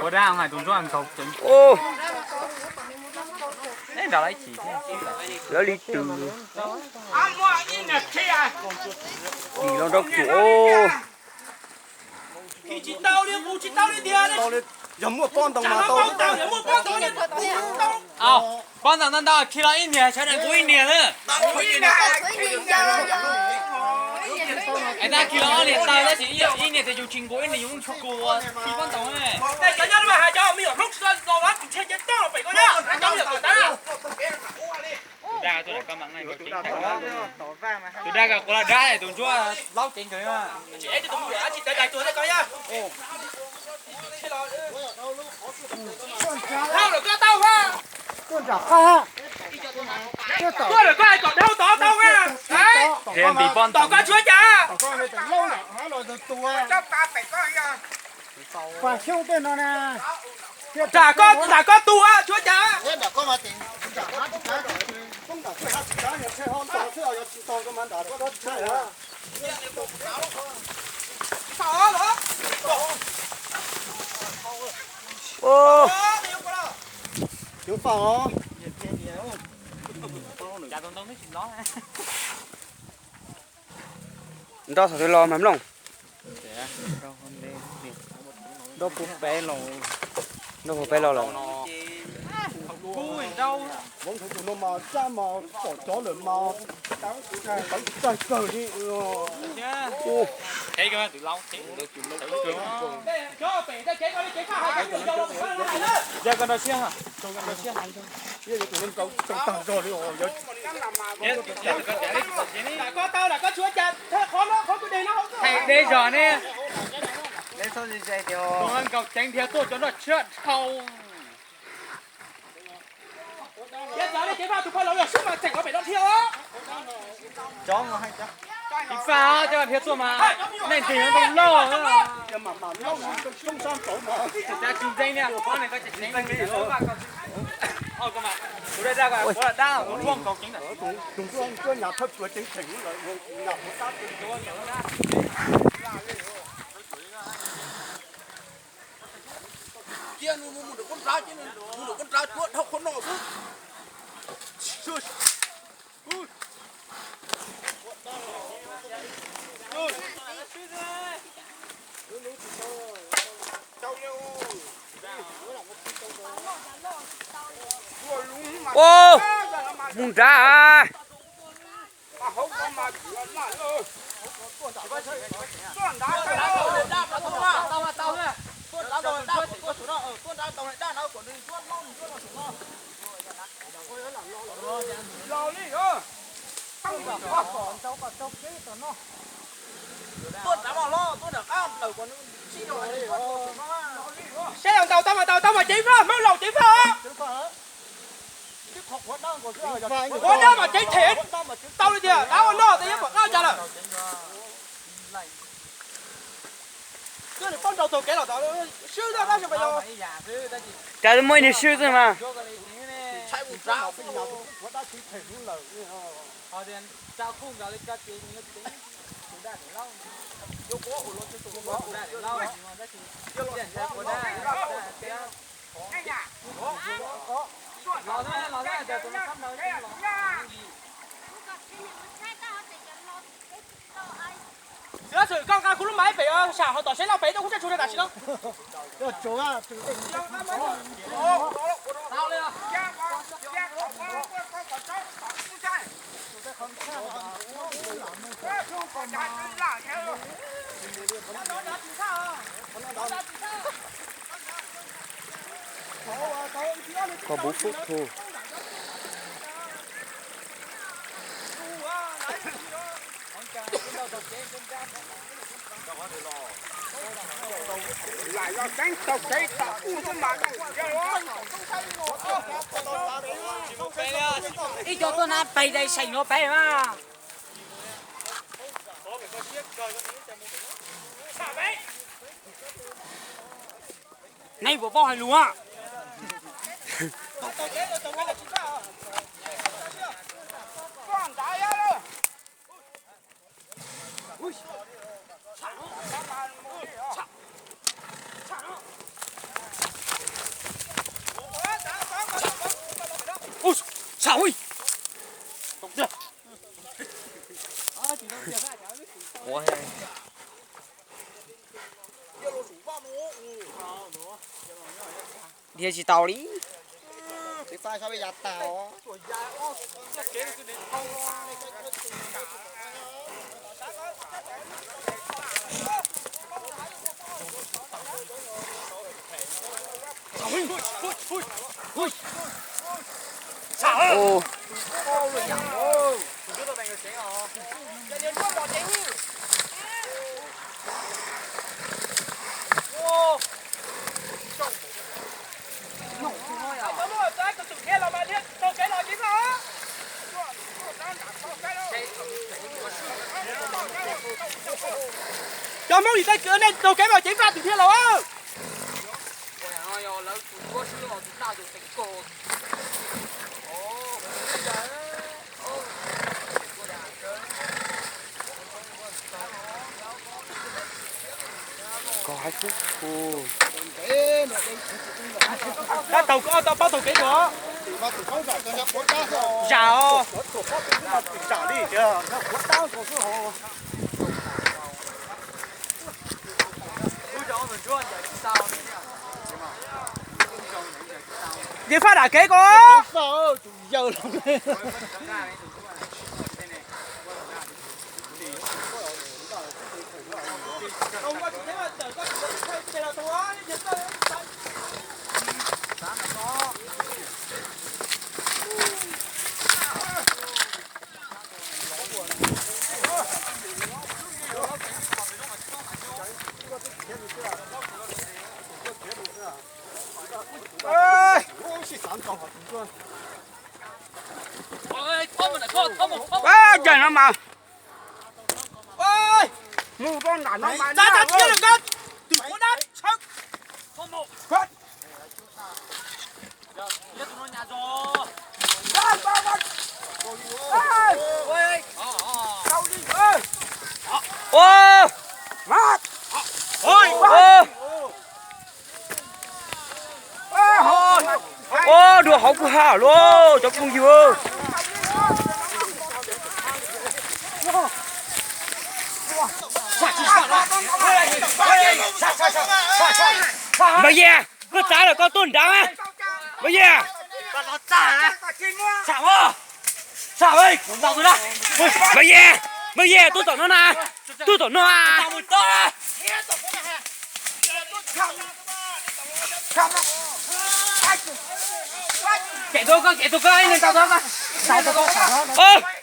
Ua dab hais tus ntsuab nkaus ceev. Nrau lawv ib chim, lawv li tws. Kis los nrau cuam. Yog muaj pob ntoo mas tau. Pob ntoo ntau ntau khi los ib niag sawv daws nqus ib niag na. Es tab khi los ob niag tawg tab sis ib niag tias yus tsis nqus ib niag yus tsis nqus khi pob ntoo. Tus dag kom quav los dab tus ntsuab laub ceev kawg. Tuaj nram qab. Tuaj nram qab. Kom dhau tod tau. Tom koj tshuav cas? Pas xyoob tej no na. Nram koj, nram koj tus tshuav cas? Nrau thaum twg los mas mloog? Nrau puag peb los, nrau puag peb los lawm. Deb zog ne. Nkaus ceev dhia tuaj cov nroj tshiab dhau. Ib faj coj dhia tuaj mas neeg ntig ntoo loj. Cas tsis ntxeev li, ob neeg ko tsis ntxeev li. Tus dab, tus dab, tus dab nkaus ceev. Cia nws mus, mus ntawm koj nrad, cia nws mus ntawm koj nrad, cuab dhau qhov no xwb. Ua, mus nrad. Saib los ntaus tau mas ntaus tau mas ceev faj, Hmoob laus ceev faj. Ua dab mas ceev them tau li tiag, dab ua noj tas yeej pom qab cas lawm. Cas muaj ib niag swb xwb mas. Xwm koj nqa kuv lub mas pem sam hauv tom seb lauj pem tuaj kuv tseem tshuav tam sim no. Koj buf fub thu. Ib co tuaj na pem dai seem no pem mas. Neb puas paub hais lus a? Yog tsis tau li. Cov Hmoob lim tej kws nej taug kev mas ceev faj tus thiab laus. Tab taug koj tau paub taug kev tus. Zam os. Yeej faj dam kev ko. Ua cas no mas. Mus rau nram no mas. Ua, ua, ua, dua hauv kwj ha lauj cov phooj ywg. Npawg Yias, koj txav lawm koj tuaj nrad. Npawg Yias, npawg Yias, npawg Yias, tuaj tom no na, tuaj tom no. Cem tuaj koj, cem tuaj koj, ib leeg tau tuaj koj.